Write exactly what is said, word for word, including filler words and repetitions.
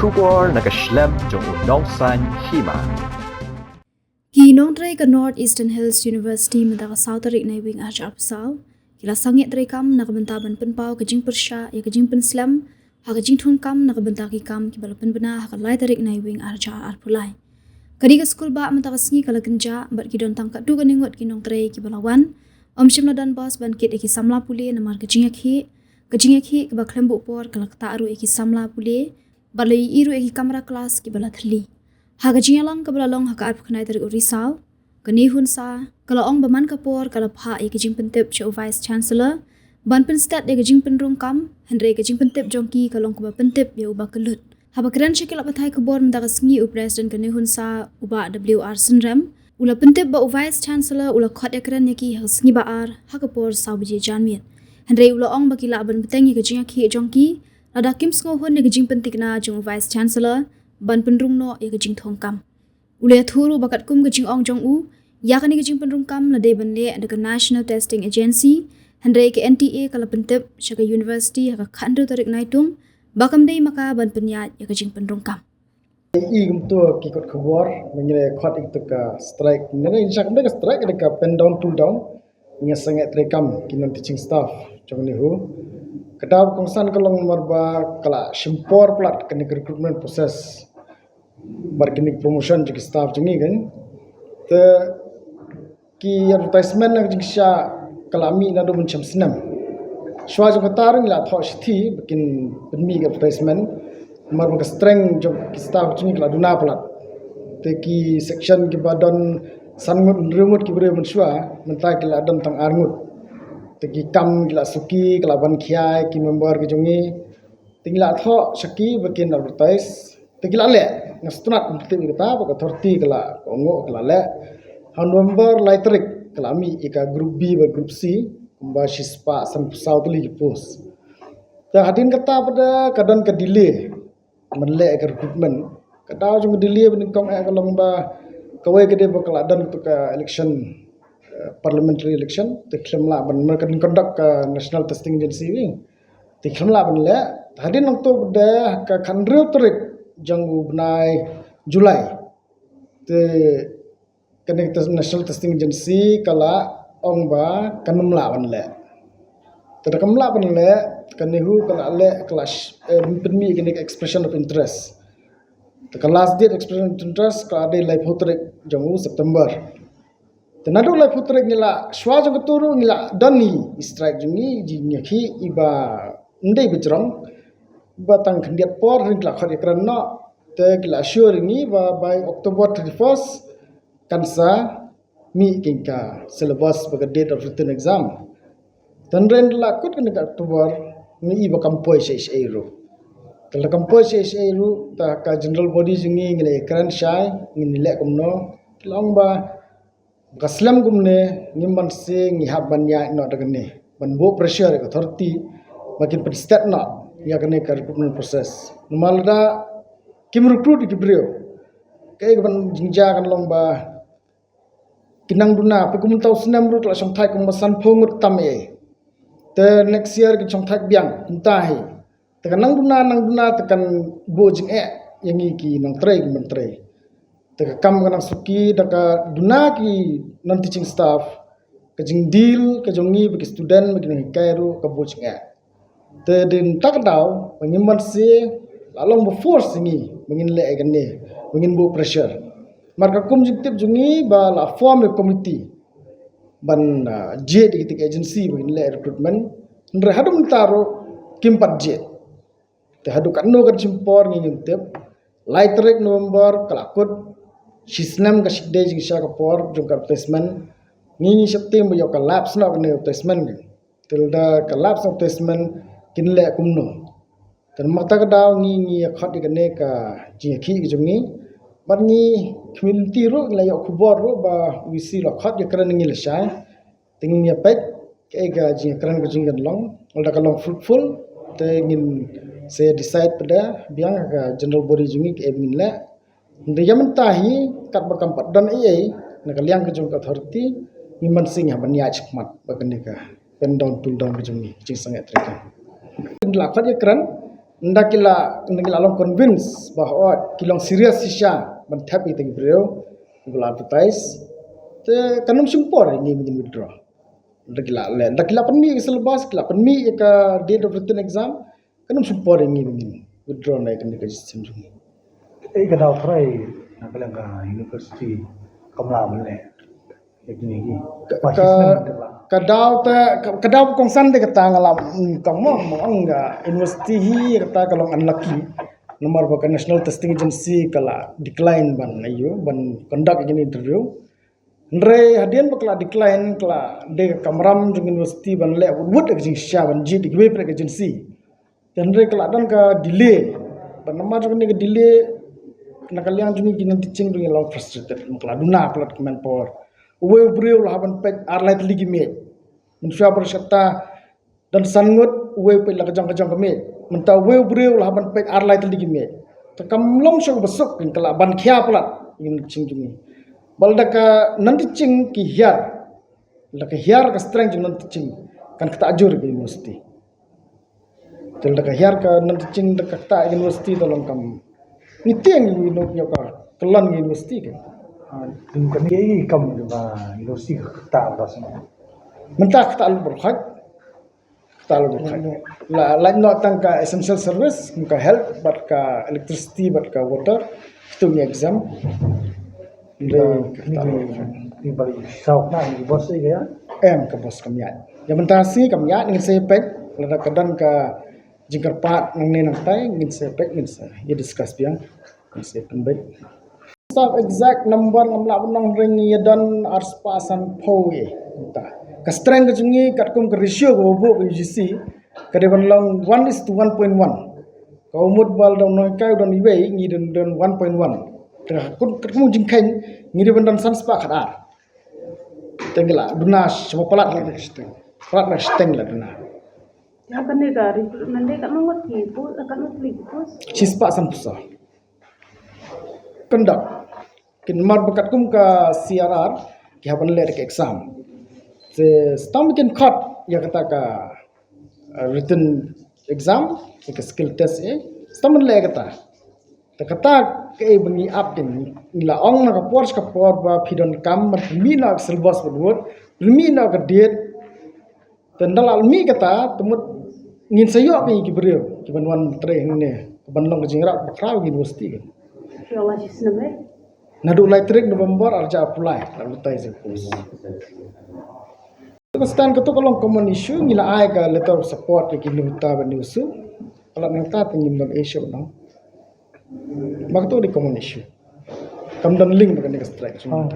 Khubor na ka shlem jong u nongsaiñ hima. Ki nongtrei ka North Eastern Hills University mynta ka saw tarik Naiwieng arhajar arphew saw ki la sangeh treikam na ka bynta ban pynpaw ka jingpyrshah ïa ka jingpynslem ha ka jingthung kam na ka bynta ki kam kiba la pynbna ha ka lai tarik Naiwieng arhajar arphew lai. Kane ka skul bah mynta ka sngi ka la kynjah bad ki don tang katto katne ngut ki nongtrei kiba la wan. Ym shym la don bos ban kit ïa ki samla pule namar ka jingïakhih, ka jingïakhih kaba khlem buh por ka la ktah ruh ïa ki samla pule bad la ïohi ruh ïa ki kamra klas kiba la thylli. Ha ka jingïalang kaba la long ha ka arphew khyndai tarik u Risaw, ka NEHUNSA ka la ong ba man ka por ka la phah ïa ka jingpyntip sha u Vice Chancellor ban pynstet ïa ka jingpynrung kam, hynrei ka jingpyntip jong ki ka long kaba pyntip ïa u ba kyllut. Haba kren sha ki lad pathai khubor mynta ka sngi, u President ka NEHUNSA u Bah W R Synrem u la pyntip ba u Vice Chancellor u la khot ïakren ïa ki ha ka sngi ba ar ha ka por saw baje janmiet. Hynrei u la ong ba ki lah ban bteng ïa ka jingïakhih jong ki lada kim sngewhun ïa ka jingpyntikna jong u Vice Chancellor ban pynrung noh ïa ka jingthung kam. U la ïathuh ruh ba katkum ka jingong jong u, ïa kane ka jingpynrung kam la dei ban leh da ka National Testing Agency, hynrei ka N T A ka la pyntip sha ka university ha ka khathynriew tarik Naitung ba kam dei ma ka ban pynïaid ïa ka jingpynrung kam. I kumto ki kot khubor, mynta ngi la khot ïa ka strike, mynta ngi shah mynta ka strike, ka pen down, pull down. Ngi sangeh treikam ki non teaching staff jong NEHU. Ka daw kongsan ka long namar ba ka la shim por palat kane ka recruitment process bad kine ki promotion jong ki staff jong ngi kan. Te ki advertisement na ka jingshah ka la mih naduh mynshem snem. Shuwa jong kata ruh ngi la thoh shithi ba kin pynmih ka advertisement namar ba ka strength jong ki staff jong ngi ka la duna palat. Te ki section kiba don san ngut, hynriew ngut ki briew mynshuwa, mynta ki la don tang ar ngut. Te ki kam ki la suki, ki la ban khia ïa ki member ki jong ngi. Te ngi la thoh sha ki ba kin advertise. Te ki la leh, nga sngewtynnat ban pyntip ïa kata ba ka authority ka la, ka ong ka la leh. Ha November lai tarik ka la mih ïa ka group B bad group C, kumba shispah sanphew saw tylli ki post. Te hadien kata pat ka don ka delay ban leh ka recruitment. Ka daw jong ka delay ba nyngkong eh ka long ba kawei ka dei ba ka la don kato ka election, eh, parliamentary election, te khlem lah ban, namar ka dang conduct ka National Testing Agency wi. Te khlem lah ban leh, hadien nangta pat ka khathynriew tarik jong u bnai July. Te kane ka National Testing Agency ka la ong ba kan ym lah ban leh. Te da kam lah ban leh, ka NEHU ka la leh, ka la sh-, eh, pynmih kane ka expression of interest. Te ka last date expression of interest ka la dei laiphew tarik jong u September. Te naduh laiphew tarik ngi la, shuwa jong kato ruh ngi la don hi i strike jong ngi, jingïakhih iba ym dei ba jrong, ba tang khyndiat por, hynrei ki la khot ïakren noh, te ki la assure ïa ngi ba by October thirty-first kan sa mih kane ka syllabus bad ka date of written exam. Te hynrei la kut kane ka October, ngi i ba kam poi shaei shaei ruh. Te la kam poi shaei shaei ruh, te ka general body jong ngi ngi la ïakren shai, ngin leh kumno, te la ong ba ka slem kumne, ngim banse ngi hap ban ïaid noh da kane ban buh pressure ïa ka authority ba kin pynstet noh ïa kane ka recruitment process. Namar lada kim recruit ïa ki briew, kaei kaban jingjia kan long ba ki nang duna, phi, kum mynta u snem ruh la shongthait kumba sanphew ngut tam eh. Te next year kin shongthait biang kumta hi. Te ka nang duna, nang duna te kan buh jingeh ïa ngi ki nongtrei, ki nongtrei. Te ka kam ka nang suki da ka duna ki non teaching staff, ka jingdeal ka jong ngi bad ki student, bad ki nonghikai ruh ka buh jingeh. Te dei na kata ka daw ba ngim banse la long ba force ïa ngi ba ngin leh ïa kane, ba ngin buh pressure. Namar ka kum jingtip jong ngi ba la form ïa ka committee ban, ah, jied ïa kita ki agency ba kin leh recruitment. Hynrei haduh mynta ruh kim pat jied. Te haduh katno kan shim por ngi ngim tip. Lai tarik November ka la kut, shi snem ka shikdie jingshah ka por jong ka advertisement. Ngi ngi sheptieng ba ïoh ka lapse noh kane advertisement. Te lada ka lapse advertisement kin leh kumno. Te namar kata ka daw ngi ngi ïa khot ïa kane ka jingïakhih ka jong ngi. Bad ngi community ruh ngi la ïoh khubor ruh ba VC la khot ïakren ngi lashai. Te ngin ïa peit kaei ka jingïakren ka jong ngi kan long. Lada ka long fruitful te ngin sa decide pat biang ka general body jong ngi kaei ba ngin leh. Hynrei ïa mynta hi katba kam pat don ei ei na ka liang ka jong ka authority, ngim banse ngi hap ban ïaid shakhmat bad kane ka pen down tool down ka jong ngi, ka jingsangeh treikam. Ngi la khot ïakren, Nda ki la, nda ki la long convince ba hooid ki long serious shisha ban thep ïa kita ki briew kiba la advertise. Te kan ym shim por ïa ngi ban withdraw. Nda ki la leh, nda ki la pynmih ïa ka syllabus, ki la pynmih ïa ka date of written exam. Kan ym shim por ïa ngi ban withdraw na kane ka registration jong ngi. Ei ka daw trai na ka liang ka university kam lah ban leh. Ka, ka, ka daw te, ka, ka daw kongsan te kata nga la, mm, ka mo, mo ong ka university hi kata ka long unlucky. Namar ba ka National Testing Agency ka la decline ban ayu, ban conduct ïa kine interview. Hynrei hadien ba ka la decline, ka la dei ka kamram jong university ban leh wut wut ka jingshisha ban jied ïa kiwei pat ka agency. Te hynrei ka la don ka delay. Bad namar jong kane ka delay, na ka liang jong ngi ki non teaching jong ngi la long frustrated. Ka la duna palat ka manpower. Uwei u briew u la hap ban peit ar lai tylli ki miej. Mynshwa ba shata don san ngut, uwei u peit la ka jong ka jong ka miej. Mynta uwei u briew u la hap ban peit ar lai tylli ki miej. Te kam long shuh ba suk, ka la ban khia palat ki non teaching jong ngi. Bad lada ka non teaching ki hiar, lada ka hiar ka strength jong non teaching, kan ktah jur ka university. Te lada ka hiar ka non teaching, da ka ktah university, te long kam ngi tieng ïa u, ïa ka kyllon ka university ka. Ah, te kane ka kam ba university ka ktah ba sngewbha. Mynta ka ktah lut baroh khoit. Ka ktah lut baroh khoit. La, lait noh tang ka essential service, kum ka health, bad ka electricity, bad ka water. Kitu ngi exempt. Hynrei ka ktah lut baroh khoit. Ni bali saw na ni bos ïa ka, ïa? Em, ka bos kam ïaid. Ïa mynta shi kam ïaid, ngin sa ïa peit, lada ka don ka jingkyrpad nangne nangtai, ngin sa ïa peit, ngin sa ïa discuss biang, ngin sa ïa pynbeit. Staff exact number ngam lah ban ong, hynrei ngi ïa don arspah sanphew ïa mynta. Ka strength ka jong ngi katkum ka ratio kaba buh ka U G C, ka dei ban long one is to one point one. Kaba mut ba lada u nonghikai u don iwei, ngi don, don one point one. Te katkum, katkum jingkheiñ ngi dei ban don sanspah khatar. Te ngi la duna sha palat la shiteng. Palat la shiteng la duna. Ïa kane ka recruitment dei katno ngut ki post, katno tylli ki post? Shispah sanphew saw. Conduct. Kin mar ba katkum ka C R R ki hap ban leh ka exam. Te stam kin khot ïa kata ka, uh, written exam, ïa ka skill test, eh. Stam ban leh kata. Te kata kaei ba ngi ap, ngi la ong na ka por sha ka por ba phi donkam ban pynmih noh ka syllabus ba dei, pynmih noh ka date. Te ynda la mih kata, te mut ngin sa ïoh phi ki briew kiban wan trei hangne, ban long ka jingïarap bakhraw ka university ka. Phi ong la shi snem eh? Naduh lai tarik November ar hajar arphew lai la advertise ka post. Ka stand kato ka long common issue, ngi la ai ka letter of support ïa ki NEHUTA bad NEHUSU. Ka la nangta te ngim don issue noh. Ba kato dei common issue. Kam don link bad kane ka strike. Ah,